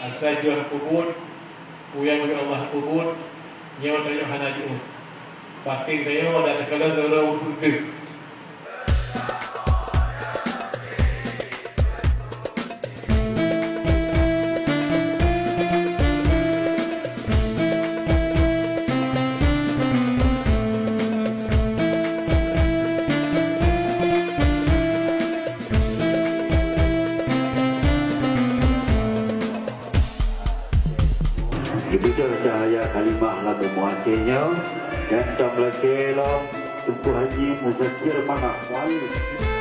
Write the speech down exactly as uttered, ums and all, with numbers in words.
Asai jeuet peubuet, peue nyang Allah peubuet, nyoe tanyoe hana jiôh. Paténg tanyoe dan teukalon sidroe ureuëng teuh. Geubeudôh cahya kalimah lam bumoe Aceh nyoe, dan tam lakée lom Teungku Haji Muzakir Manah.